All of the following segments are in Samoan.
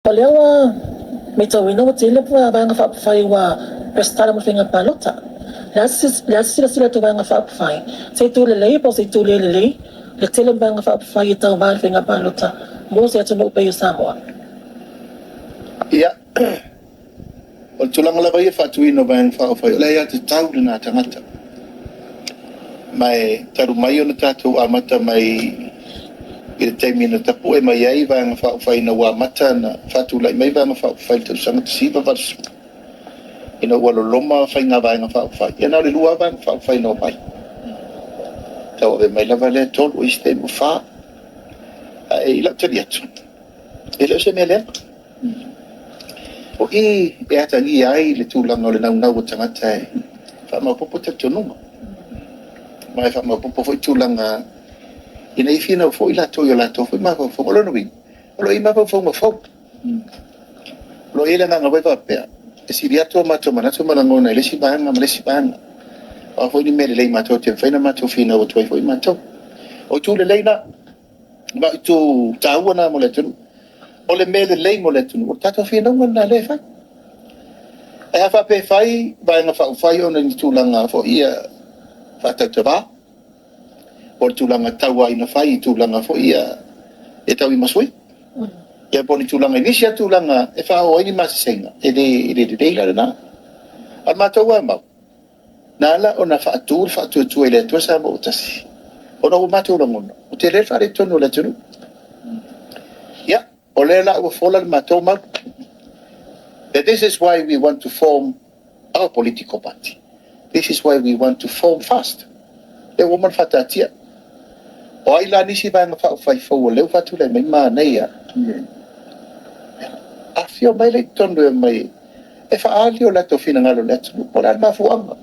O lea ua matauina ua tele Vaega Faaupufai ua resitala mo le faiga palota. O le a se silasila atu a Vaega Faaupufai, se itu lelei po o se itu le lelei le tele o Vaega Faaupufai e tauva i le faiga palota mo se atunuu pei o Samoa? Ia, o le tulaga lava ia faatuina o Vaega Faaupufai, o le aiatatau lena a tagata. Ma e talu mai ona tatou amata mai i le taimi na tapue mai ai Vaega Faaupufai ina ua amata ona faatulai mai Vaega Faaupufai i le tausaga 1980, ina ua loloma faiga Vaega Faaupufai, ia na o le 2 lava Vaega Faaupufai na omai. Tauave mai lava lea 3, o isi taimi ua 4. Ae i lau tali atu, e le o se mea leaga. O i e atagia ai le tulaga o le naunau o tagata e faamaopoopo talitonuga. Ma e faamaopoopo foi tulaga ina ia finau foi latou i o latou foi mafaufauga. O lona uiga, o lo o i ai mafaufauga fou. O lo o i ai le agaga foi faapea, e sili atu o matou manatu ma lagona i le isi vaega ma le isi vaega. O a foi ni mea lelei matou te mafai ona matou finau atu ai foi matou. O itu lelei na, ma o itu taua na mo le atunuu. O le mea lelei mo le atunuu, o le tatou finauga lena o lea e fai. Ae a faapea e fai Vaega Faaupufai ona o ni tulaga foi ia faatautava, po o le tulaga tau lava ina fai i tulaga foi ia e tauima sui, ia po o ni tulaga i nisi lava tulaga e faaoo ai ni masesega, e le lelei la lena. A o le matou lava mau, na ala ona faatu le Faatuatua i le Atua Samoa ua Tasi, ona ua matou lagona, ua tele le faaletonu o le atunuu. Ia, o lea la ua fola le matou mau. That this is why we want to form our political party. This is why we want to form fast. Lea ua uma ona faataatia. O ai la nisi Vaega Faaupufai fou o lea ua faatulai mai manaia? Afio mai lea i totonu e omai e faaali o latou finagalo i le atunuu. Po o le a le mafuaaga,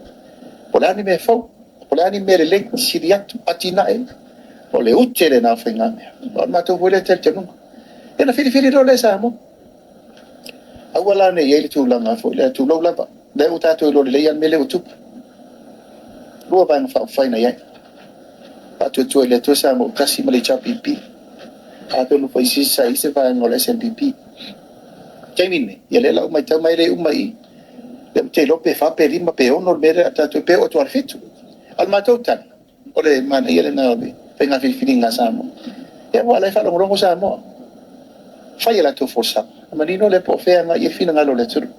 po o le a ni mea fou, po o le a ni mea lelei, sili atu, atinae. O le ute lena o faigamea. O le matou foi lea talitonuga. Ia ona filifili loa lea e Samoa. Aua la ne i i ai le tulaga foi lea, tulou lava, lea ua tatou iloa lelei lava le mea lea ua tupu. 2 Vaega Faaupufai na i ai. Faatuatua i le Atua Samoa ua Tasi ma le HRPP. Atonu foi sa i ai se vaega o le SNPP. Taimi nei, ia lea la ua matau mai le uma i i. Lea ou te iloa pe 4 pe 5 pe 6 le mea lea a tatou, pe oo atu lava i le 7. A o le matou tali, o le manaia lena o le faiga filifiliga a Samoa. Ia aua o la e faalogologo Samoa. Fai a latou folasaga, manino lea po o fea e agai i ai finagalo o le atunuu.